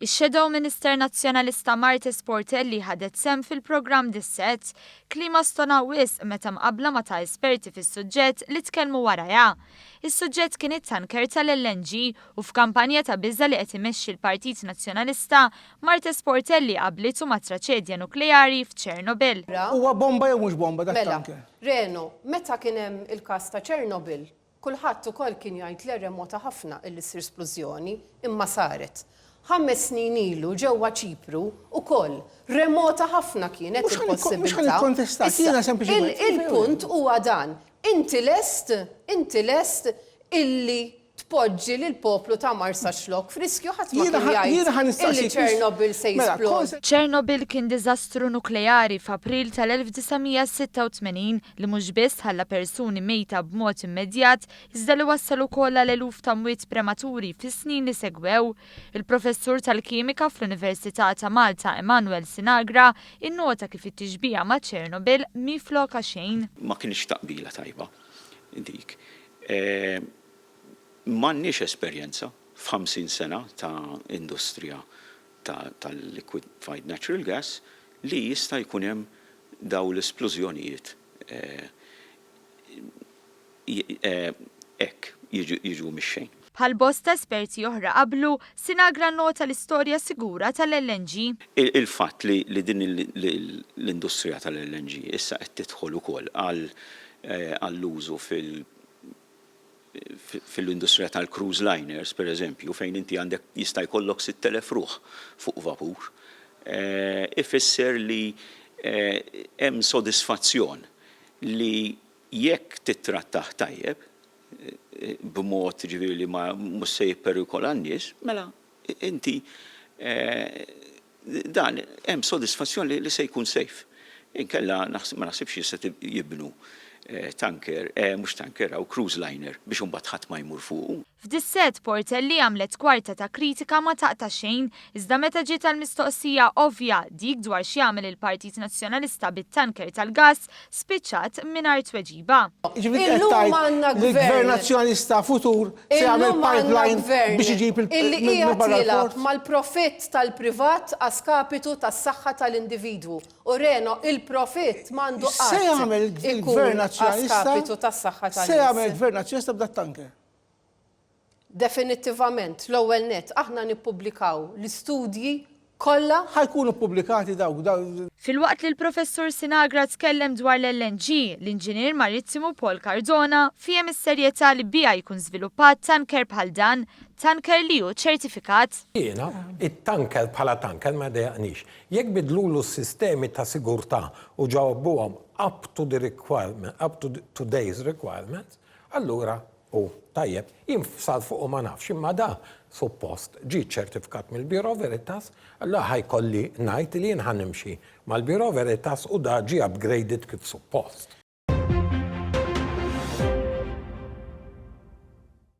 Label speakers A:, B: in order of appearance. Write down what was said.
A: Ix-Shadow Minister Nazzjonalista Marthese Portelli ħadet sehem fil-programm Dissett. Kliemha stonaw wisq meta mqabbla ma' ta' esperti fis-suġġett li tkellmu warajha. Is-suġġett kien it-tanker tal-LNG u f'kampanja ta' biża' li qed imexxi l-Partit Nazzjonalista, Marthese Portelli qablitu mat-traċedja nukleari f'Chernobyl.
B: Huwa bomba jew mhux bomba dak
C: Mela,
B: tanker?
C: Reno, meta kien hemm il-każ ta' Chernobyl, kulħadd ukoll kien jgħid le remota ħafna illi ssir splużjoni, imma saret. 5 snin ilu ġewwa Ċipru ukoll remota ħafna kienet
B: Mhux ħa mhux ħa
C: il-possibilità.
B: nikkontestak,
C: Issa,
B: jiena sempliċement.
C: il-punt huwa dan. Inti lest illi tpoġġi lil poplu ta' Marsaxlokk f'riskju ħadd ma
B: Jiena
C: kien
B: ħa- jiena ħa
C: jgħid illi
B: nistaqsik
C: Chernobyl se
B: Mela,
C: jisplodi.
A: Chernobyl kien diżastru nukleari f'April tal-1986 li mhux biss ħalla persuni mejta b'mod immedjat, iżda li wassal ukoll għal eluf ta' mwiet prematuri fis-snin li segwew. Il-professur tal-kimika fl-Università ta' Malta Emanuel Sinagra innota kif it-tixbija ma' Chernobyl mhi floka xejn.
D: Ma kienx taqbila tajba dik. M'għandniex esperjenza f'50 sena ta' industrija tal-liquefied natural gas li jista' jkun hemm daw l-isplużjonijiet hekk jiġu mix-xejn.
A: Bħal bosta esperti oħra qablu, Sinagra nota l-istorja sigura tal-LNG.
D: Il-fatt li din l-industrija tal-LNG issa qed tidħol ukoll għall-użu fil-industrija tal-cruise liners, per eżempju, fejn inti għandek jista' jkollok 6,000 ruħ fuq vapur, ifisser li hemm sodisfazzjon li jekk tittrattah tajjeb, b'mod ġifieri li ma mhux se jipperikola n-nies, mela inti dan hemm sodisfazzjon li se jkun safe. Inkella ma naħsibx li se jibnu tanker, mhux tanker, aw cruise liner biex imbagħad ħadd ma jmur fuqu.
A: F'Dissett Portelli għamlet kwarta ta' kritika ma taqta' xejn, iżda meta ġiet għall-mistoqsija ovvja, dik dwar x'jagħmel il-Partit Nazzjonalista bit-tanker tal-gass, spiċċat mingħajr tweġiba.
B: Ġifieri qed
C: Illum
B: tgħid
C: għandna
B: li
C: gvern.
B: gvern Nazzjonalista futur se jagħmel
C: Illum għandna
B: pipeline
C: gvern
B: biex iġib
C: illi
B: minn
C: qiegħed
B: barra
C: jilgħab
B: l-port?
C: mal-profitt tal-privat a skapitu tas-saħħa tal-individwu. U Reno, il-profitt m'għandu
B: Se
C: qatt
B: jagħmel
C: ikun
B: il-gvern
C: a
B: Nazzjonalista
C: skapitu tas-saħħa
B: Se jagħmel
C: tan-nies.
B: il-gvern Nazzjonalista b'dat-tanker?
C: Definittivament, l-ewwel net, aħna nippubblikaw l-istudji kollha.
B: Ħa jkunu pubblikati dawk dawk.
A: Filwaqt li l-professur Sinagra tkellem dwar l-LNG, l-inġinier marittimu Paul Cardona fiehem is-serjetà li biha jkun żviluppat tanker bħal dan, tanker li hu ċertifikat.
E: Jiena, it-tanker bħala tanker ma jdejjaqnix. Jekk bidlulu s-sistemi ta' sigurtà u ġabuhom up to the requirement, up to today's requirements, allura hu tajjeb. Jien sar fuqu ma nafx, imma da suppost ġie ċertifikat mill-Bureau Veritas, allura ħa jkolli ngħid li jien ħa nimxi mal-Bureau Veritas u da ġie upgraded kif suppost.